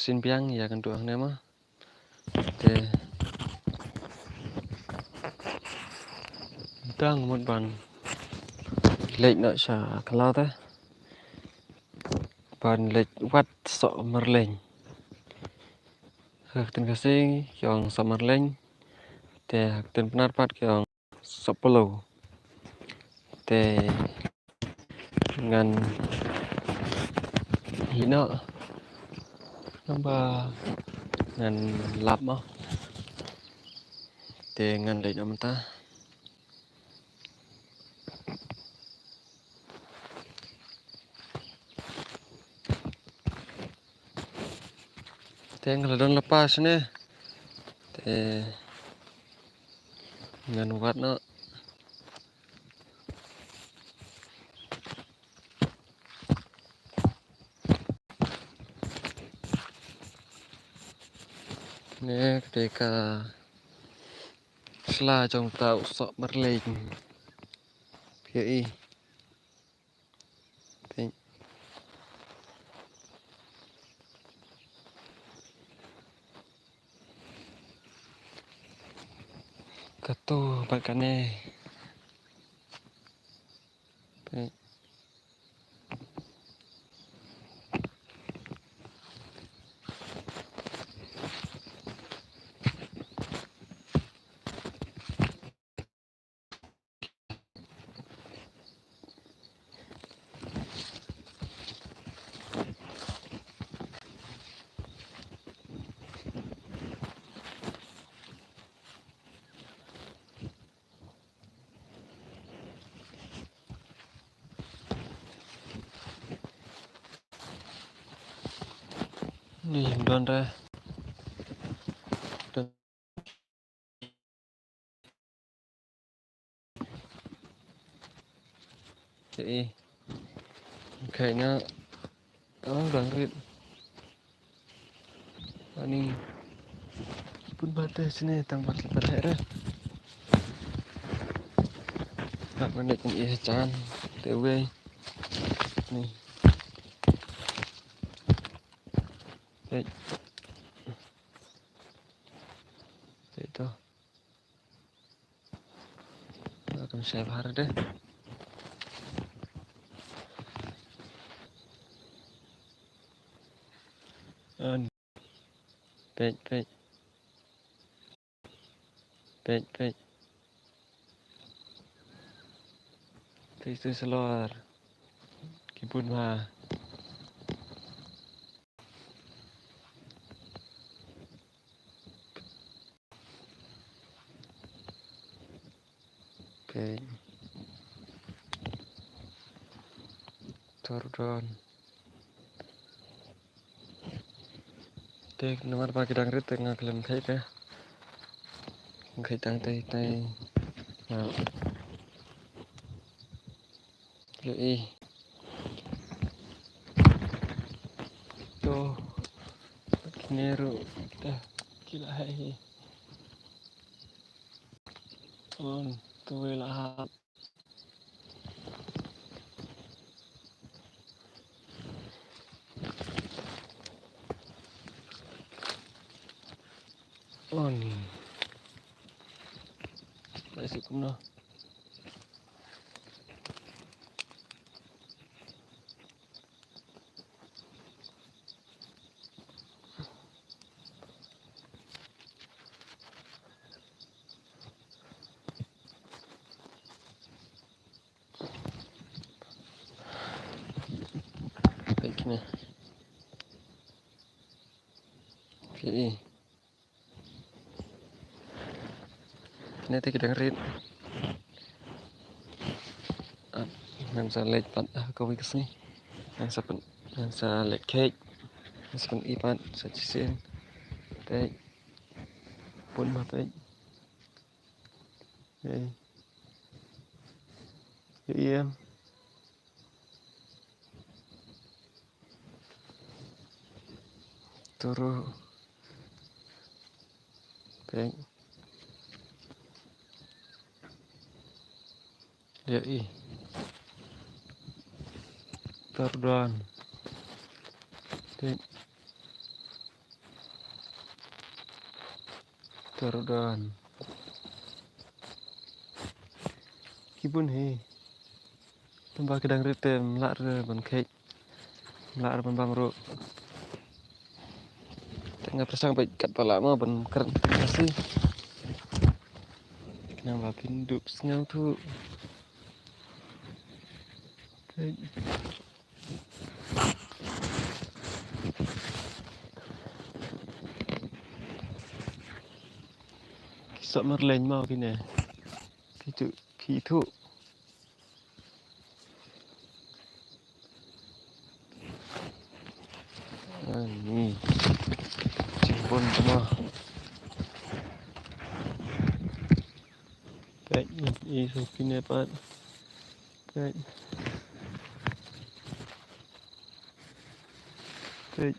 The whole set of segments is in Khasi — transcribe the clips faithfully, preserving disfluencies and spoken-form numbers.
sien biang ïa kynduh hangne ma. Te dang mut ban leit noh sha Kylla te ban leit wad Sohmarleiñ. Ha ktien Khasi ki ong Sohmarleiñ. Te ha ktien Pnar pat ki ong Sohpylliew. Te ngan leit noh namba ngan lap mo. Te ngan leit noh mynta. Te nga la don lypa shane. Te ngan wad noh. Ne kata ka sla jong uta u Sohmarleiñ. Phi ïohi. Peit. Katu bad kane. Peit. Ni don re. Te i. Khaina. Oh, dang rit. Ani. Pun bate sini tang bat bat re. Tak mana kan ia jan. Te wei. Ni. Te. Te to. Kam shai bhar de. An. Peit, peit. Peit, peit. Peit tu salor. Ki bun bha. Peit. Tordon. Te namar ba ki dang rit te nga khlem khait te. Nga khait tang te te. Nga. Ïohi. To. Kine ruh. Te. Ki la hai hi. On. Tu wei la ha. On. Ba suk kumno. Peit kine. Peit. Kine te ki dang rit. Ah, ngan sa leit pat, ah, kawei ka sngi. Ngan sa pyn, ngan sa leit khait. Ngan sa pyni pat sa shisien. Peit. Bun bha peit. Peit. Ïa, ïa. Turu. Peit. Ïohi. Tordon. Peit. Baroh don. Ki bun hi. Tang ba ki dang rit te ym lah re ban kheit. Ym lah re ban bam ruh. Te nga pyrshang beit katba lah mo ban kren Khasi. Khnang ba phin dup sngewthuh. Kheit. Ki soh marleng mo kine. Ki tu, ki tu. Ani. Jingbun mo. Peit, i soh kine pat. Peit. Peit.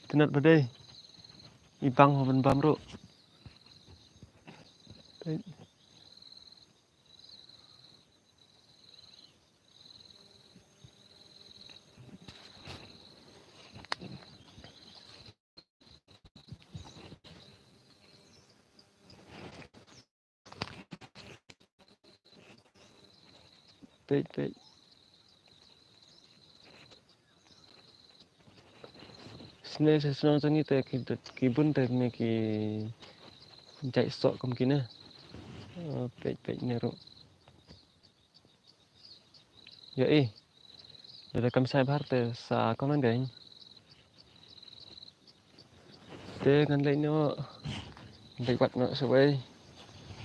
Itynnad ba dei. I bang ho ban bam ruh. Peit. Peit, peit. Sne sa shnong jong ngi te ki, ki bun te ne ki jait soh kum kine. Oh, peit, peit ne ruh. Ïa i. Lada kam shai bha te sa comment dei. Te ngan leit noh. Leit wad noh shawei.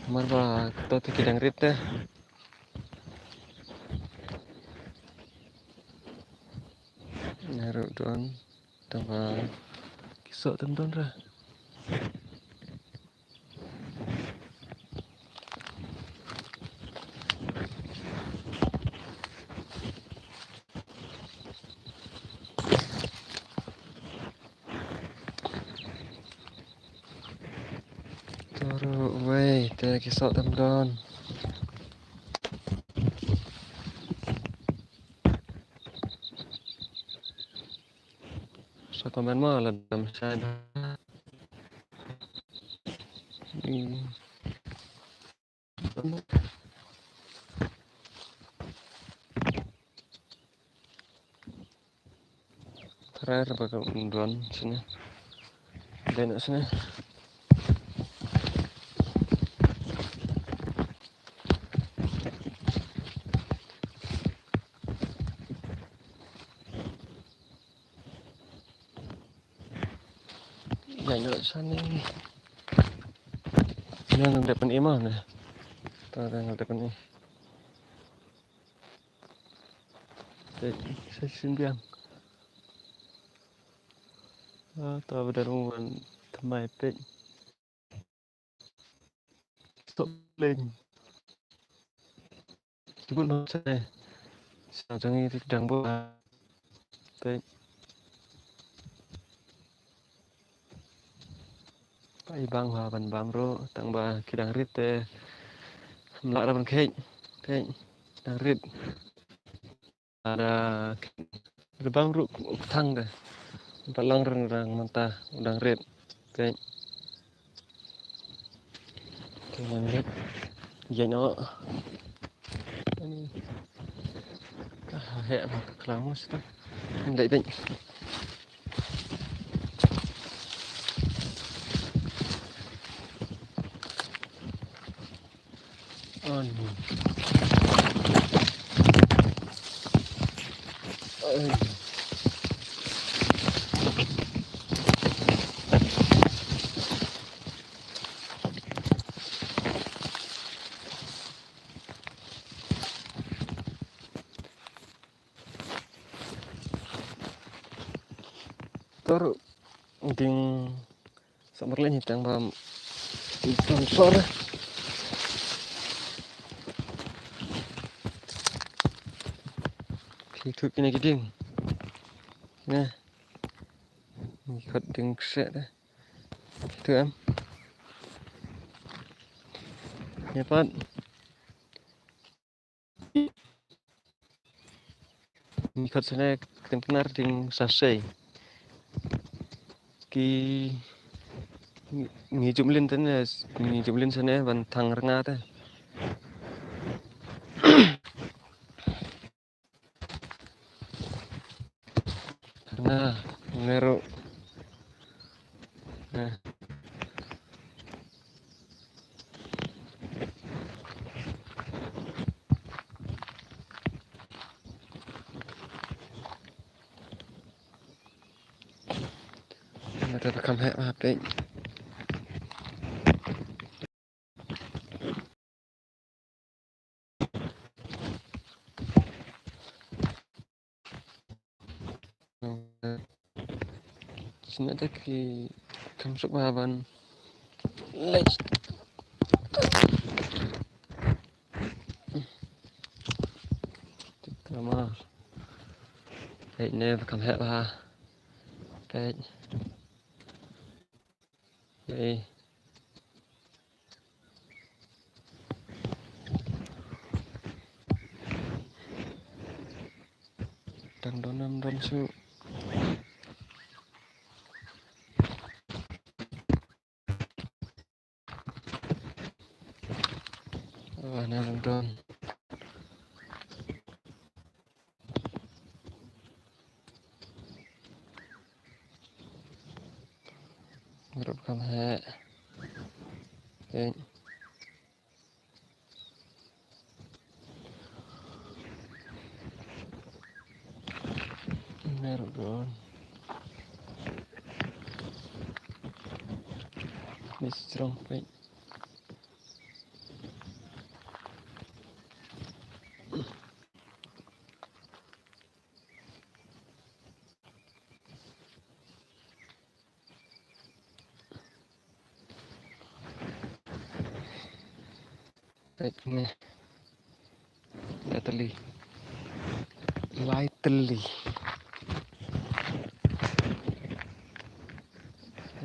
Namar ba kato te ki dang rit te. Ne ruh don. Tang ba ki soh te ym don re. Te ruh wei te ki soh te ym don. Sa comment mo lada ym shai bha. Hmm. Tharai ba ka don sini. Dei na sini. Ïa, ïa, sani. Ïa, nang dep ni mah ni. Ta, nang dep ni. Te, sa shin biang. Ah, ta ba dar wan thymmai peit. Stop playing. Kibun ma sa. Sa jong i dang bo. Te. Pa i bang ha ban bam ruh tang ba ki dang rit te. Mlak ra ban kheit. Te. Dang rit. Ada, ada bam ruh u kthang de. Pat lang reng reng mynta u dang rit. Te. Te dang rit. Ïa noh. Ani. Ah, heh ba ka klang mo sita. Ndai dai. Ani. Ani. Tur ding Summer lane hi tang ba ton sor. Ki thut kine ki ding. Ne. Ni khot ding kse de. Ki thut em. Ni pat. Ni khot sene ktien Pnar ding sasei. Ki Ngi, ngi jumlin te ne, ngi jumlin sene ban thang rnga te. Na, meru. Na. Meru kam heh ma pek. Sini ada ki kam suk ba ban. Let's. Tik kamar. Pek ne kam heh ba. Pek. Ei. Dang don, dang don shuh. Ah, na dang don. Grup kam heh. Pek. Meru don. Ni strong pek. Pek ne. Lai tylli. Lai tylli.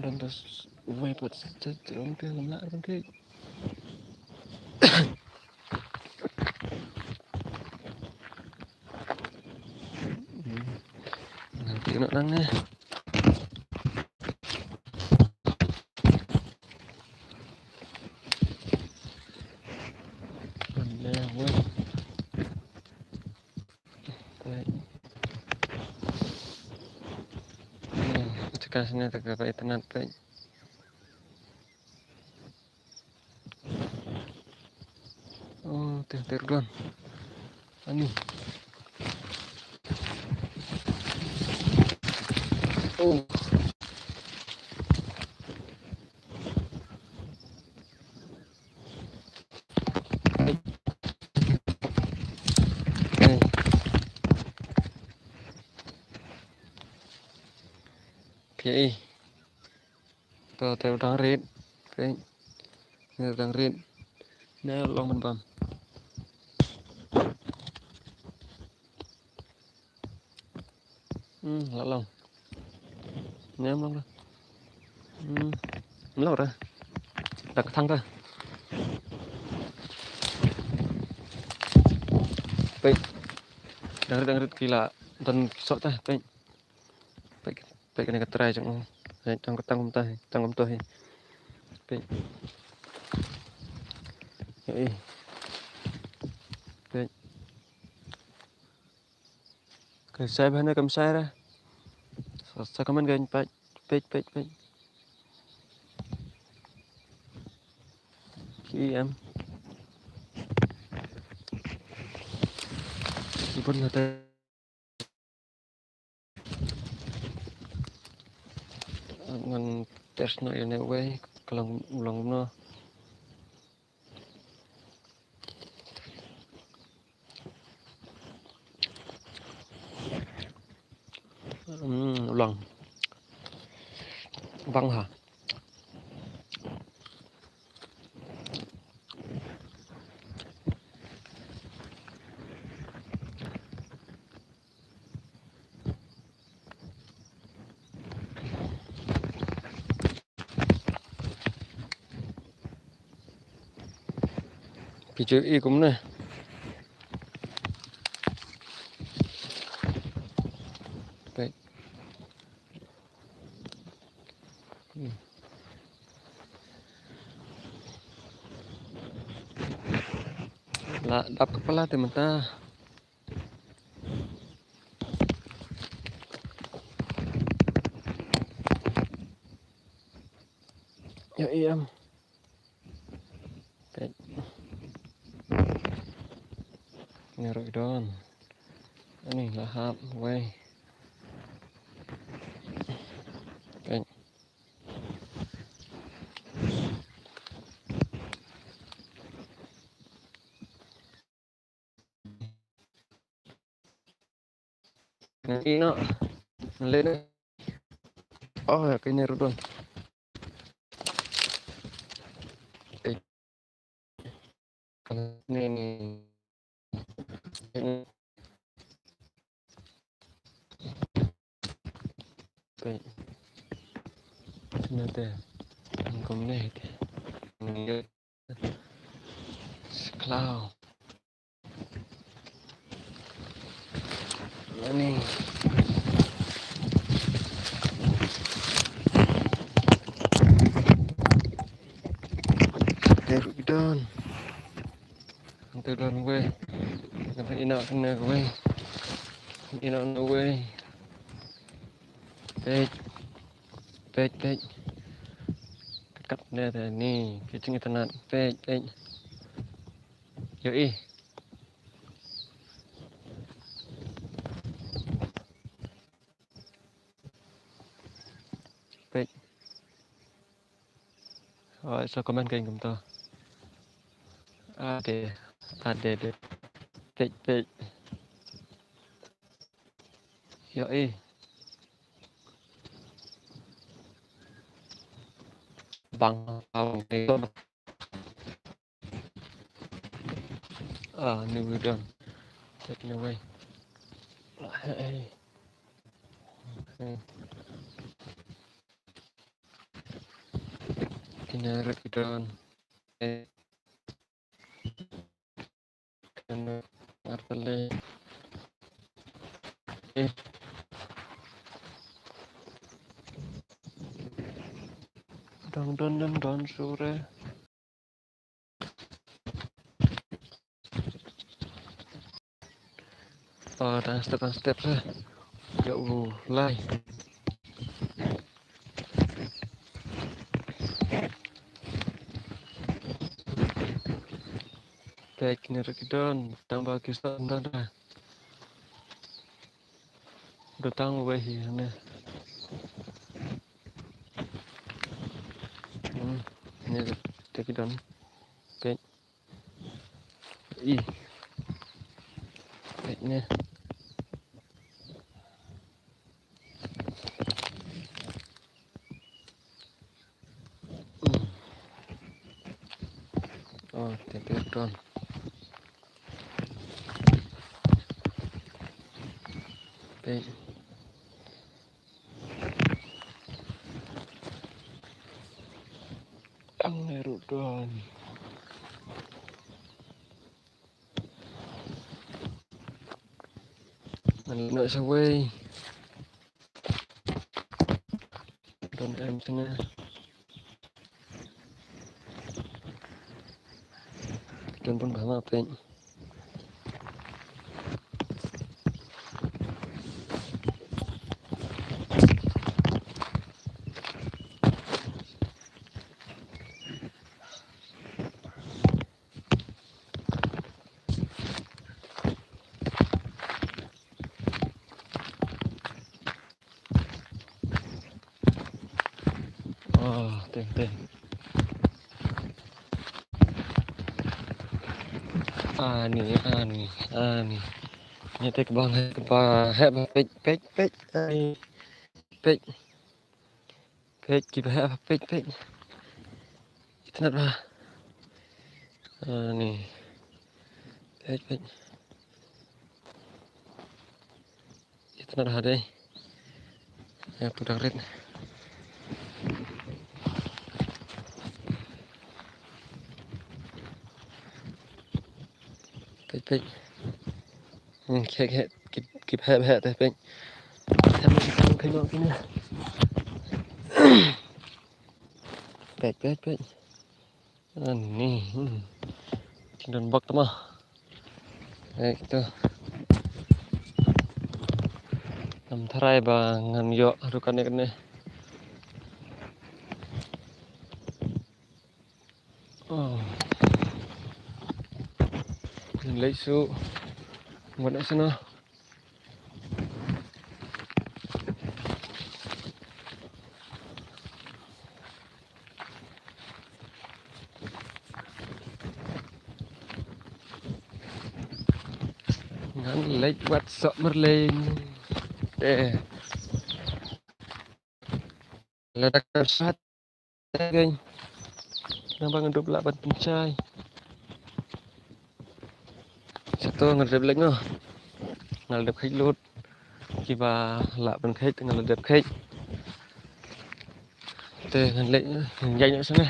Don dos wei pat stet rom ke lam la rom ke. Nanti nak nang eh. Mana weh. Baik. Ni, tekan sini tak dapat internet baik. Oh, teh tergon. Ani. Oh. Hey. Phi. To, te u dang rit. Phi. Ni u dang rit. Ne long ban bam. Hmm, la long. Ne long. Hmm. Long ra. Dak thang ta. Phi. Dang rit, dang rit ki la. Don ki soh ta. Phi. Phi. Phi kane ka trai jong u. Hei, tang, tang kumta, tang kumta hi. Phi. Hei. Phi. Ka sai bha ne kam sai ra. Sa, sa comment ka phi, phi, phi, phi. Ki em. Ki pun kata. Ngan test noh ïa une uwei, ka long, long kumno. Hmm, long. Bang ha. Phi ju i kumne. Phi. Hmm. La dap ka pala te mynta. Ïa em. Peit. Ngi ruh don. Ani la hap wei. Peit. Ina. Lena. Oh, ya, kene ruh don. Eh. Ni, ni. Peit. Sini te. Kumne te. Ni. Seklaw. Ani. Te ruh ki don. Te don wei. Kata ina kena wei. Ina kena wei. Peit. Peit, peit. Kat ne te ni. Ki jingïatnat. Peit, peit. Ïohi. Peit. Oh, sa comment kein kumta. Ade, ade, ade. Peit, peit. Ïohi. Bang, bang. Ah, ni wei don. Take it away. Hey. Hey. Kine ruh ki don. Eh. Kine artylli. Eh. Dang don, dang don sure. Oh, dang step, dang step seh. Ïa u lai. Peit kine ruh ki don, tang ba ki stad nda. Don tang wei hi ne. Hmm, ne te ki don. Peit. Ih. Peit ne. Hmm. Oh, te te don. Peit. Ang ne ruh don. Ngan leit noh shawei. Don em shane. Don bun bha ma peit. Oh, teng, teng. Ani, ani, ani. Ni te kaba, kaba heh ba peit, peit, peit. Ani. Peit. Peit kiba heh ba peit, peit. Itynnad ba. Ani. Peit, peit. Itynnad ha dei. Ïa pudang rit. Peit, peit. Hmm, khie, khie, ki, ki heh, heh te peit. Peit, peit, peit. Ani, hmm. Jingdon bok tama. Eh, kito. Ngam tharai ba ngan ïoh ruh kane kane. Oh. Ngan leit shuh. Ngan leit shuh noh. Ngan leit wad sohmyrleng. Eh. Lada ka sat. Teng. Nang ba ngan dup lah ban pynshai. Sha to ngan dep leit noh. Ngan dep kheit lut. Kiba lah ban kheit ngan dep kheit. Te ngan leit ngan ïaid noh shangne.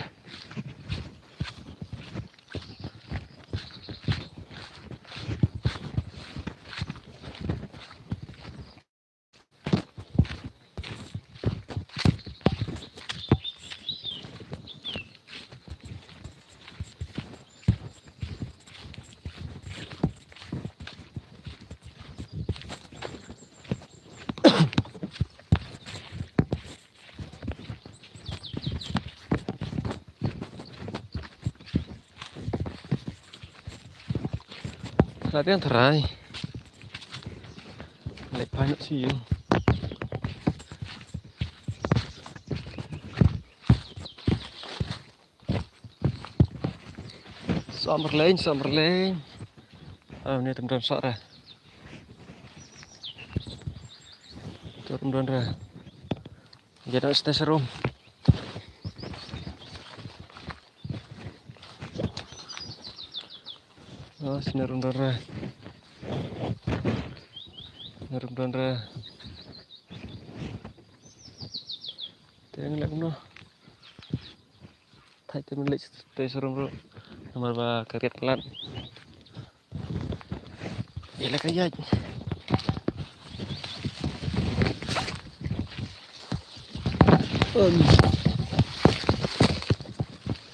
Lada ïeng tharai. Leit phai noh sha ïing. Sohmyrleng, sohmyrleng. Ah, une te ym don soh re. Te ym don re. Ïa dang sdang sharum. Oh, shane ruh ym don re. Shane ruh ym don re. Te ngan leh kumno? Thait te men leit te sharum ruh. Namar ba ka riat palat. Ïa la ka ïaid. Um.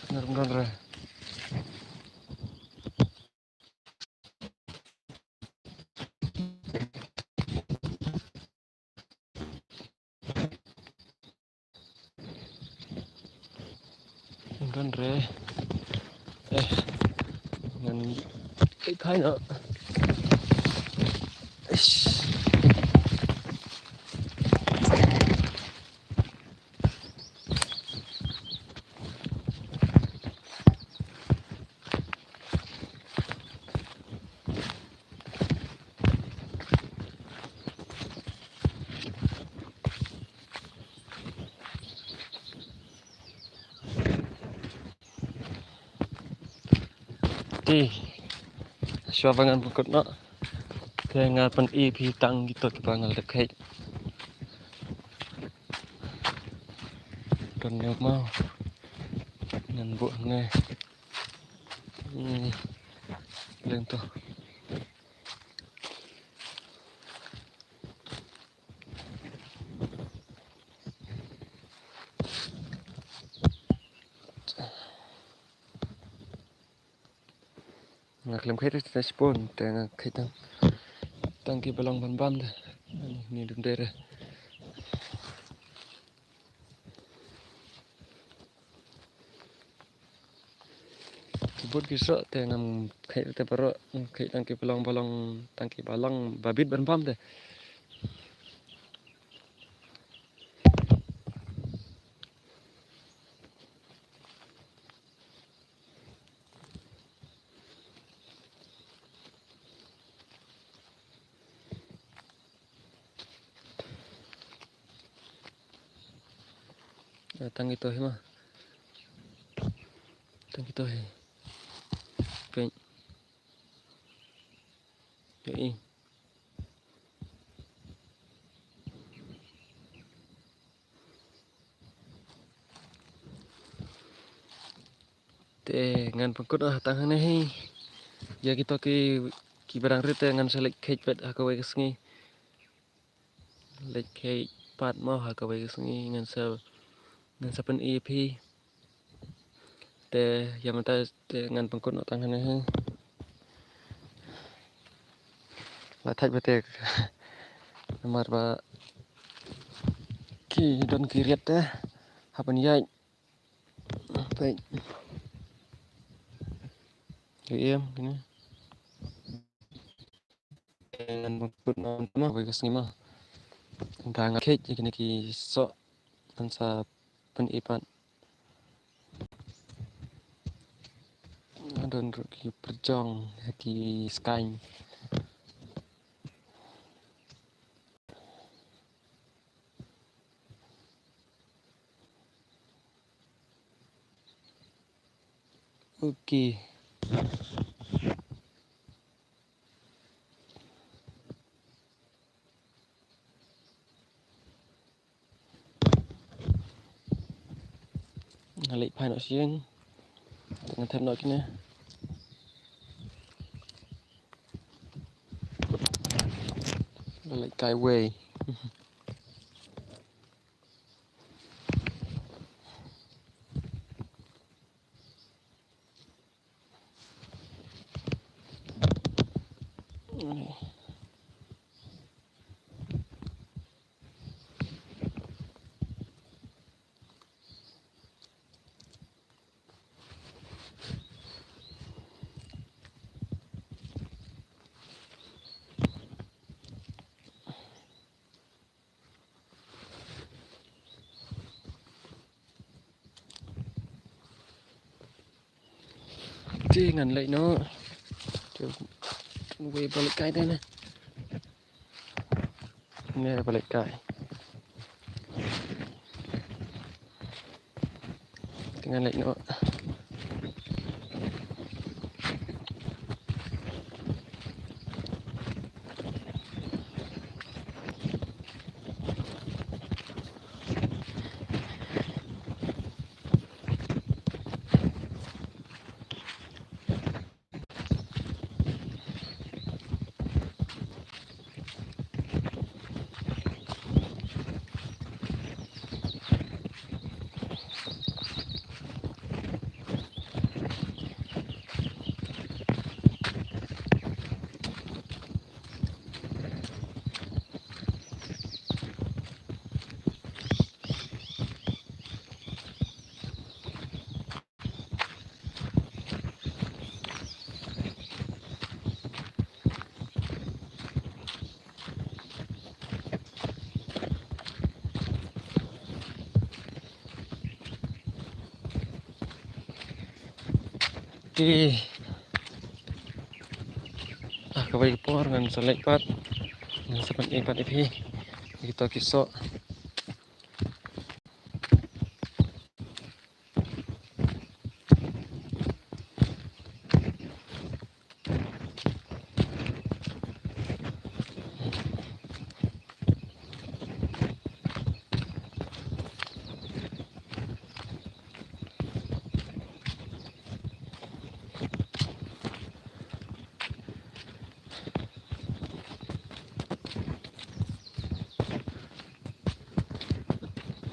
Nar ym don re. Ym don re. Eh. Ngan kai kai na. Eish. Te shuwa ba ngan pynkut noh, te nga pyni ïa phi tang kito kiba nga la dep kheit. Don ne maw? Ngan buh hangne. Ni, leng to. Nga khlem kheit te shipon te nga kheit tang, tang kiba long ban bam te. Ni dum dei re. Ki bud ki soh te ngam kheit te baroh, kheit tang kiba long ba long, tang kiba long ba bit ban bam te. Tang kito hi ma. Tang kito hi. Peit. Peit. Te ngan pynkut noh tang hangne hi. Ïa kito ki, kiba dang rit te ngan sa leit kheit pat ha kawei ka sngi. Leit kheit pat mo ha kawei ka sngi ngan sa, ngan sa pyni ïa phi. Te ïa mynta te ngan pynkut noh tang hangne hi. La thait ba te. Namar ba ki don ki riat te. Hapan yai. Peit. Ki em kine. Ngan put non ma wei ka sngi ma. Ngan khej kine ki soh. Ngan sa pyn-i pat. Don ruh ki pyrjong ha ki skaiñ. Okay. Nga leit phai noh sha ïing. Te nga thep noh kine. Nga leit kai wei. Te ngan leit noh. Te wei ba leit kai te ne. Ne ba leit kai. Te ngan leit noh. Te, ah, kawei ka por ngan sa leit pat, ngan sa pyn-i pat ïa phi ïa kito ki soh.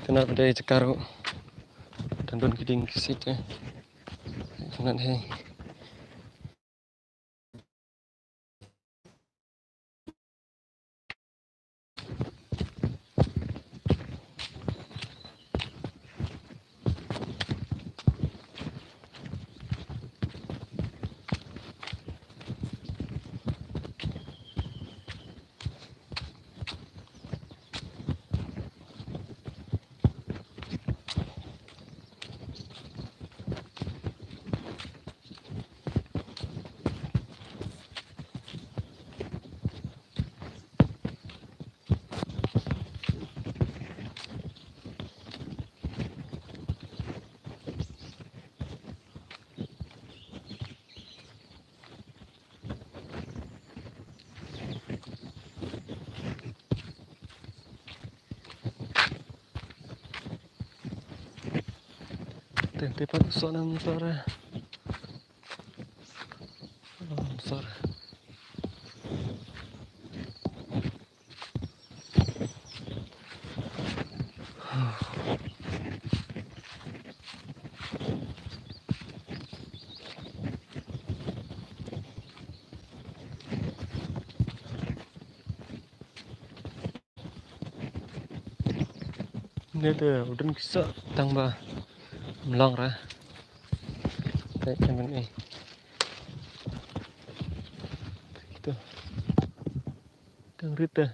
Te na pdeng jaka ruh dang don ki dieng ki siej te. Te ngan hei. Te, te pat soh na motor. Oh, motor. Ne te u don ki soh tang ba mlong ra. Te te men eh. Te. Tang rit te.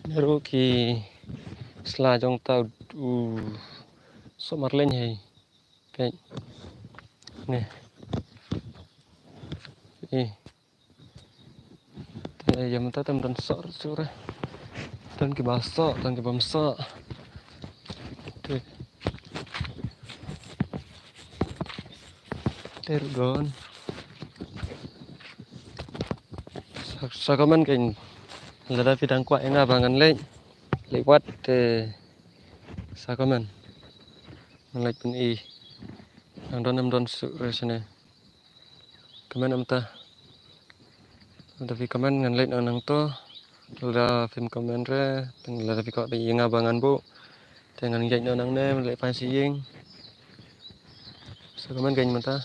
Kane ruh ki sla jong ta u soh marleng hi. Peit. Ne. Eh. Te ïa mynta te ym don soh ruh shuh re. Don kiba soh, don kiba ym soh. Te. Te ruh don. Sa, sa comment kein. Lada phi dang kwah ïa nga ba ngan leit. Leit wat te sa comment. Ngan leit pyni. Nang don ym don shuh re shane. Comment ym ta. Lada phi comment ngan leit noh nangto. Lada phim comment re, lada phi kwah ïa nga ba ngan buh. Te ngan ïaid noh nangne, leit pan sha ïing. Sa comment kein mynta.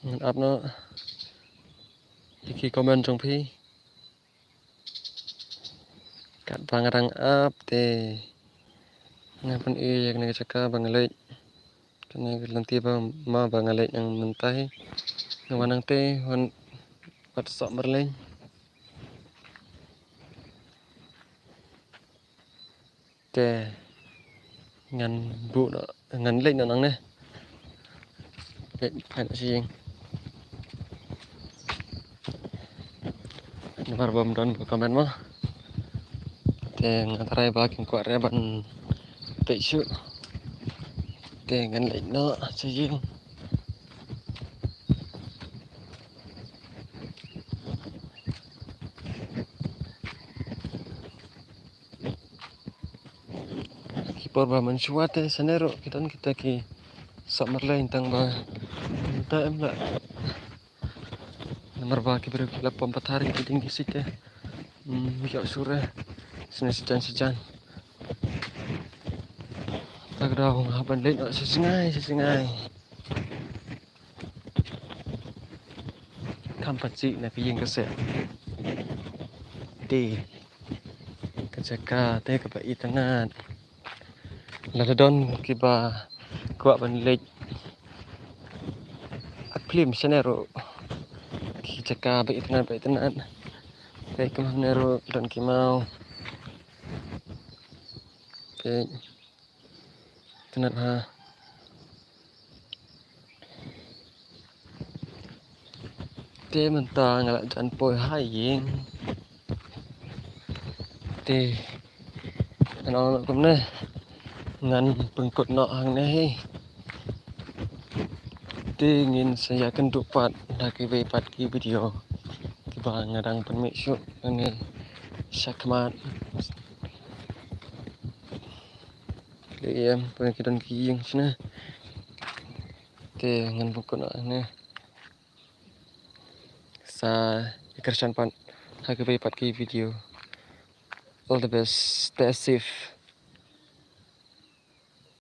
Ngan ap noh ïa ki comment jong phi. Katba nga dang ap te nga pyni ïa kane ka jaka ba nga leit. Kane ka lynti ba ma ba nga leit nang mynta hi. Nga wan nangte wan wat soh marleng. Te ngan buh noh, ngan leit noh nangne. Leit phai noh sha ïing. Namar ba ym don ba comment mo. Te nga tharai ba kin kwah re ban peit shuh. Te ngan leit noh sha ïing. Ki por ba mynshuwa te shane ruh ki don kita ki soh marleng tang ba mynta em lah. Namar ba ki briew ki la pom pathar ki ding ki site. Hmm, ïoh shuh re. Shane sajan sajan. Ta ka daw nga hap ban leit noh sha jngai, sha jngai. Kham pat sih na ka ïing ka seh. Te ka jaka te kaba itynnad. Lada don kiba kwah ban leit ap phlim shane ruh. Ki jaka ba itynnad, ba itynnad. Te kumne ruh don ki maw. Te Kynat ha. Te mynta nga la jan poi ha ïing. Te ngan ong noh kumne, ngan pynkut noh hangne hi. Te ngin sa ïakynduh pat ha kiwei pat ki video kiba nga dang pynmih shuh hangne shakhmat. Lei em, pynban ki don ki ïing shane. Te ngan pynkut noh hangne. Sa ïa kyrshan pat ha kiwei pat ki video. All the best. Stay safe.